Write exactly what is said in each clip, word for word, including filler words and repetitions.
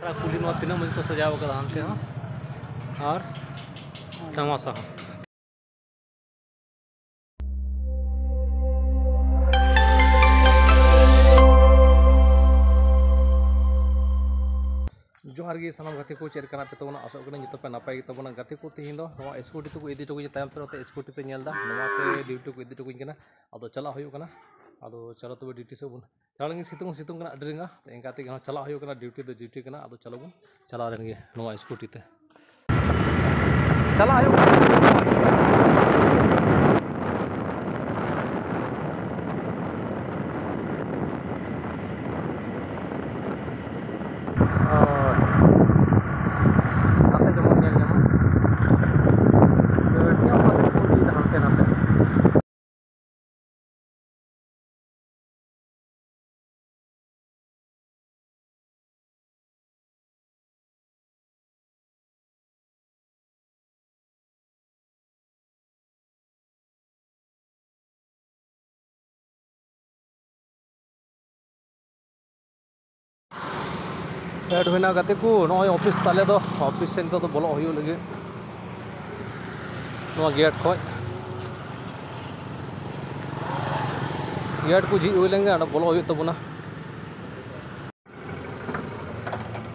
ᱟᱨ ᱠᱩᱞᱦᱤ ᱱᱚᱣᱟ ᱛᱤᱱᱟᱹᱜ ᱢᱚᱡᱽ ᱠᱚ ᱥᱟᱡᱟᱣ ᱠᱟᱫᱟ, ᱦᱟᱱᱛᱮ ᱦᱚᱸ ᱟᱨ ᱛᱟᱢᱟᱥᱟ ᱦᱚᱸ᱾ ᱡᱚᱦᱟᱨ ᱜᱮ ᱥᱟᱱᱟᱢ ᱜᱟᱛᱮ ᱠᱚ, ᱪᱮᱫ ᱞᱮᱠᱟ ᱢᱮᱱᱟᱜ ᱯᱮ ᱛᱟᱵᱚᱱᱟ? ᱟᱥᱚᱜ ᱠᱟᱹᱱᱟᱹᱧ ᱡᱚᱛᱚ ᱯᱮ ᱱᱟᱯᱟᱭ ᱜᱮ ᱛᱟᱵᱚᱱᱟ᱾ ᱜᱟᱛᱮ ᱠᱚ, ᱛᱮᱦᱮᱧ ᱫᱚ ᱱᱚᱣᱟ ᱥᱠᱩᱴᱤ ᱛᱮᱠᱚ ᱤᱫᱤ ᱦᱚᱴᱚ ᱠᱟᱹᱧᱟ, ᱛᱟᱭᱚᱢ ᱥᱮᱫ ᱱᱚᱛᱮ ᱥᱠᱩᱴᱤ ᱯᱮ ᱧᱮᱞ ᱮᱫᱟ, ᱱᱚᱣᱟᱛᱮ ᱰᱤᱭᱩᱴᱤ ᱠᱚ ᱤᱫᱤ ᱦᱚᱴᱚ ᱠᱟᱹᱧ ᱠᱟᱱᱟ᱾ ᱟᱫᱚ ᱪᱟᱞᱟᱜ ᱦᱩᱭᱩᱜ ᱠᱟᱱᱟ, ᱟᱫᱚ ᱪᱚᱞᱚ ᱛᱚᱵᱮ ᱰᱤᱭᱩᱴᱤ ᱥᱮᱫ ᱵᱚᱱ ᱪᱟᱞᱟᱣ ᱞᱮᱱ ᱜᱮ᱾ ᱥᱤᱛᱩᱝ ᱦᱚᱸ ᱥᱤᱛᱩᱝ ᱠᱟᱱᱟ ᱟᱹᱰᱤ ᱨᱮᱸᱜᱟ, ᱛᱚ ᱮᱱᱠᱟ ᱛᱮᱜᱮ ᱦᱚᱸ ᱪᱟᱞᱟᱜ ᱦᱩᱭᱩᱜ ᱠᱟᱱᱟ, ᱰᱤᱭᱩᱴᱤ ᱫᱚ ᱰᱤᱭᱩᱴᱤ ᱠᱟᱱᱟ᱾ ᱟᱫᱚ ᱪᱚᱞᱚ ᱵᱚᱱ ᱪᱟᱞᱟᱣ ᱞᱮᱱ ᱜᱮ ᱱᱚᱣᱟ ᱥᱠᱩᱴᱤ ᱛᱮ᱾ ᱪᱟᱞᱟᱜ ᱦᱩᱭᱩᱜ ᱠᱟᱱᱟ᱾ ᱦᱳᱭ᱾ ᱱᱟᱛᱮ ᱡᱮᱢᱚᱱ ᱧᱮᱞ ᱧᱟᱢᱚᱜ᱾ ᱜᱟᱹᱰᱤ ᱦᱚᱸ ᱯᱟᱥᱮᱡ ᱠᱚ ᱤᱫᱤᱭᱮᱫᱟ ᱦᱟᱱᱛᱮ ᱱᱟᱛᱮ᱾ ᱮᱰ ᱦᱩᱭᱱᱟ ᱜᱟᱛᱮ ᱠᱚ, ᱱᱚᱜᱼᱚᱭ ᱚᱯᱷᱤᱥ ᱛᱟᱞᱮ ᱫᱚ, ᱚᱯᱷᱤᱥ ᱥᱮᱫ ᱱᱤᱛᱚᱜ ᱫᱚ ᱵᱚᱞᱚᱜ ᱦᱩᱭᱩᱜ ᱞᱟᱹᱜᱤᱫ ᱱᱚᱣᱟ ᱜᱮᱴ ᱠᱷᱚᱡ᱾ ᱜᱮᱴ ᱠᱚ ᱡᱷᱤᱡ ᱦᱩᱭ ᱞᱮᱱ ᱜᱮ, ᱟᱫᱚ ᱵᱚᱞᱚᱜ ᱦᱩᱭᱩᱜ ᱛᱟᱵᱚᱱᱟ᱾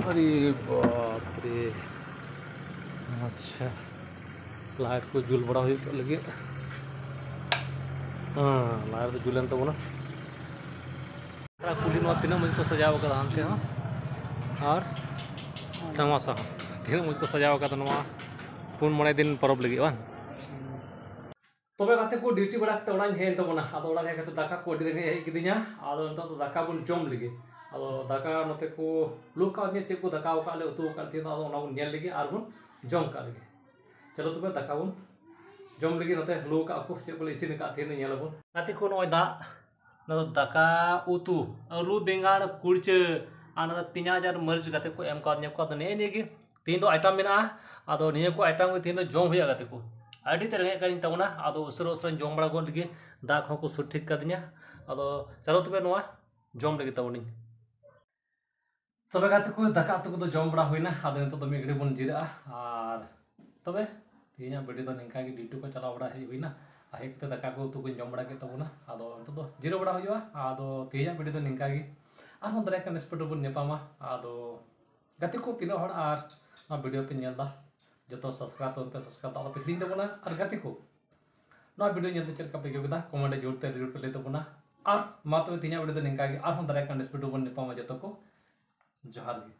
ᱟᱨᱮ ᱵᱟᱯ ᱨᱮ, ᱟᱪᱪᱷᱟ, ᱞᱟᱭᱤᱴ ᱠᱚ ᱡᱩᱞ ᱵᱟᱲᱟ ᱦᱩᱭᱩᱜ ᱞᱟᱹᱜᱤᱫ᱾ ᱦᱮᱸ, ᱞᱟᱭᱤᱴ ᱫᱚ ᱡᱩᱞᱮᱱ ᱛᱟᱵᱚᱱᱟ᱾ ᱟᱨ ᱠᱩᱞᱦᱤ ᱱᱚᱣᱟ ᱛᱤᱱᱟᱹᱜ ᱢᱚᱡᱽ ᱠᱚ ᱥᱟᱡᱟᱣ ᱠᱟᱫᱟ ᱦᱟᱱᱛᱮ ᱦᱚᱸ ᱟᱨ ᱛᱟᱢᱟᱥᱟ ᱦᱚᱸ᱾ ᱛᱤᱱᱟᱹᱜ ᱢᱚᱡᱽ ᱠᱚ ᱥᱟᱡᱟᱣ ᱠᱟᱫᱟ ᱱᱚᱣᱟ ᱯᱩᱱ ᱢᱚᱬᱮ ᱫᱤᱱ ᱯᱚᱨᱚᱵᱽ ᱞᱟᱹᱜᱤᱫ, ᱵᱟᱝ? ᱛᱚᱵᱮ ᱜᱟᱛᱮ ᱠᱚ, ᱰᱤᱭᱩᱴᱤ ᱵᱟᱲᱟ ᱠᱟᱛᱮ ᱚᱲᱟᱜ ᱤᱧ ᱦᱮᱡ ᱮᱱ ᱛᱟᱵᱚᱱᱟ᱾ ᱟᱫᱚ ᱚᱲᱟᱜ ᱦᱮᱡ ᱠᱟᱛᱮ ᱫᱟᱠᱟ ᱠᱚ ᱟᱹᱰᱤ ᱨᱮᱸᱜᱮᱡ ᱦᱮᱡ ᱠᱤᱫᱤᱧᱟ᱾ ᱟᱫᱚ ᱱᱤᱛᱚᱜ ᱫᱚ ᱫᱟᱠᱟ ᱵᱚᱱ ᱡᱚᱢ ᱞᱮᱜᱮ᱾ ᱟᱫᱚ ᱫᱟᱠᱟ ᱱᱚᱛᱮ ᱠᱚ ᱞᱩ ᱠᱟᱣ ᱫᱤᱧᱟ, ᱪᱮᱫ ᱠᱚ ᱫᱟᱠᱟ ᱟᱠᱟᱫ ᱞᱮ, ᱩᱛᱩ ᱟᱠᱟᱫ ᱞᱮ ᱛᱮᱦᱮᱧ ᱫᱚ, ᱟᱫᱚ ᱚᱱᱟ ᱵᱚᱱ ᱧᱮᱞ ᱞᱮᱜᱮ ᱟᱨ ᱵᱚᱱ ᱡᱚᱢ ᱠᱟᱜ ᱞᱮᱜᱮ᱾ ᱪᱚᱞᱚ ᱛᱚᱵᱮ ᱫᱟᱠᱟ ᱵᱚᱱ ᱡᱚᱢ ᱞᱮᱜᱮ, ᱱᱚᱛᱮ ᱞᱩ ᱠᱟᱜ ᱠᱚ ᱪᱮᱫ ᱠᱚᱞᱮ ᱤᱥᱤᱱ ᱟᱠᱟᱫ ᱛᱮᱦᱮᱧ ᱫᱚ ᱧᱮᱞ ᱟᱵᱚᱱ᱾ ᱜᱟᱛᱮ ᱠᱚ, ᱱᱚᱜᱼᱚᱭ ᱫᱟᱜ, ᱱᱚᱣᱟ ᱫᱚ ᱫᱟᱠᱟ, ᱩᱛᱩ, ᱟᱹᱞᱩ, ᱵᱮᱸᱜᱟᱲ, ᱠᱩᱲᱪᱟᱹ ᱟᱨ ᱱᱚᱣᱟ ᱫᱚ ᱯᱮᱸᱭᱟᱡᱽ ᱟᱨ ᱢᱟᱹᱨᱤᱪ ᱜᱟᱛᱮ ᱠᱚ ᱮᱢ ᱠᱟᱣᱫᱤᱧᱟ ᱠᱚ᱾ ᱟᱫᱚ ᱱᱮᱜᱼᱮ ᱱᱤᱭᱟᱹ ᱜᱮ ᱛᱮᱦᱮᱧ ᱫᱚ ᱟᱭᱴᱮᱢ ᱢᱮᱱᱟᱜᱼᱟ᱾ ᱟᱫᱚ ᱱᱤᱭᱟᱹ ᱠᱚ ᱟᱭᱴᱮᱢ ᱜᱮ ᱛᱮᱦᱮᱧ ᱫᱚ ᱡᱚᱢ ᱦᱩᱭᱩᱜᱼᱟ ᱜᱟᱛᱮ ᱠᱚ᱾ ᱟᱹᱰᱤ ᱛᱮᱫ ᱨᱮᱸᱜᱮᱡ ᱠᱟᱹᱫᱤᱧ ᱛᱟᱵᱚᱱᱟ᱾ ᱟᱫᱚ ᱩᱥᱟᱹᱨᱟ ᱩᱥᱟᱹᱨᱟᱧ ᱡᱚᱢ ᱵᱟᱲᱟ ᱜᱚᱫ ᱞᱮᱜᱮ, ᱫᱟᱜ ᱠᱚᱦᱚᱸ ᱠᱚ ᱥᱩᱨ ᱴᱷᱤᱠ ᱠᱟᱫᱤᱧᱟ᱾ ᱟᱫᱚ ᱪᱚᱞᱚ ᱛᱚᱵᱮ ᱱᱚᱣᱟ ᱡᱚᱢ ᱞᱮᱜᱮ ᱛᱟᱵᱚᱱᱤᱧ᱾ ᱛᱚᱵᱮ ᱜᱟᱛᱮ ᱠᱚ, ᱫᱟᱠᱟ ᱩᱛᱩ ᱠᱚᱫᱚ ᱡᱚᱢ ᱵᱟᱲᱟ ᱦᱩᱭᱱᱟ᱾ ᱟᱫᱚ ᱱᱤᱛᱚᱜ ᱫᱚ ᱢᱤᱫ ᱜᱷᱟᱹᱲᱤᱡ ᱵᱚᱱ ᱡᱤᱨᱟᱹᱜᱼᱟ᱾ ᱟᱨ ᱛᱚᱵᱮ ᱛᱮᱦᱮᱧᱟᱜ ᱵᱷᱤᱰᱤᱭᱳ ᱫᱚ ᱱᱤᱝᱠᱟ ᱜᱮ, ᱰᱤᱭᱩᱴᱤ ᱠᱚ ᱪᱟᱞᱟᱣ ᱵᱟᱲᱟ ᱦᱮᱡ ᱦᱩᱭᱱᱟ᱾ ᱟᱨ ᱦᱮᱡ ᱠᱟᱛᱮ ᱫᱟᱠᱟ ᱠᱚ ᱩᱛᱩ ᱠᱚᱧ ᱡᱚᱢ ᱵᱟᱲᱟ ᱠᱮᱫ ᱛᱟᱵᱚᱱᱟ᱾ ᱟᱫᱚ ᱱᱤᱛᱚᱜ ᱫᱚ ᱡᱤᱨᱟᱹᱣ ᱵᱟᱲᱟ ᱦᱩᱭᱩᱜᱼᱟ᱾ ᱟᱫᱚ ᱛᱮᱦᱮᱧᱟᱜ ᱵᱷᱤᱰᱤᱭᱳ ᱫᱚ ᱱᱤᱝᱠᱟ ᱜᱮ, ᱟᱨᱦᱚᱸ ᱫᱟᱨᱟᱭ ᱠᱟᱱ ᱮᱯᱤᱥᱳᱰ ᱨᱮᱵᱚᱱ ᱧᱟᱯᱟᱢᱟ᱾ ᱟᱫᱚ ᱜᱟᱛᱮ ᱠᱚ, ᱛᱤᱱᱟᱹᱜ ᱦᱚᱲ ᱟᱨ ᱱᱚᱣᱟ ᱵᱷᱤᱰᱤᱭᱳ ᱯᱮ ᱧᱮᱞ ᱮᱫᱟ, ᱡᱚᱛᱚ ᱥᱟᱵᱥᱠᱨᱟᱭᱤᱵ ᱛᱟᱵᱚᱱ ᱯᱮ, ᱥᱟᱵᱥᱠᱨᱟᱭᱤᱵ ᱫᱚ ᱟᱞᱚ ᱯᱮ ᱦᱤᱲᱤᱧ ᱛᱟᱵᱚᱱᱟ᱾ ᱟᱨ ᱜᱟᱛᱮ ᱠᱚ, ᱱᱚᱣᱟ ᱵᱷᱤᱰᱤᱭᱳ ᱧᱮᱞ ᱛᱮ ᱪᱮᱫ ᱞᱮᱠᱟ ᱯᱮ ᱟᱹᱭᱠᱟᱹᱣ ᱠᱮᱫᱟ, ᱠᱚᱢᱮᱱᱴ ᱨᱮ ᱡᱳᱨ ᱛᱮ ᱟᱹᱰᱤ ᱡᱳᱨ ᱯᱮ ᱞᱟᱹᱭ ᱛᱟᱵᱚᱱᱟ᱾ ᱟᱨ ᱢᱟ ᱛᱚᱵᱮ ᱛᱮᱦᱮᱧᱟᱜ ᱵᱷᱤᱰᱤᱭᱳ ᱫᱚ ᱱᱤᱝᱠᱟ ᱜᱮ, ᱟᱨᱦᱚᱸ ᱫᱟᱨᱟᱭ ᱠᱟᱱ ᱮᱯᱤᱥᱳᱰ ᱨᱮᱵᱚᱱ ᱧᱟᱯᱟᱢᱟ᱾ ᱡᱚᱛᱚ ᱠᱚ ᱡᱚᱦᱟᱨ ᱜᱮ᱾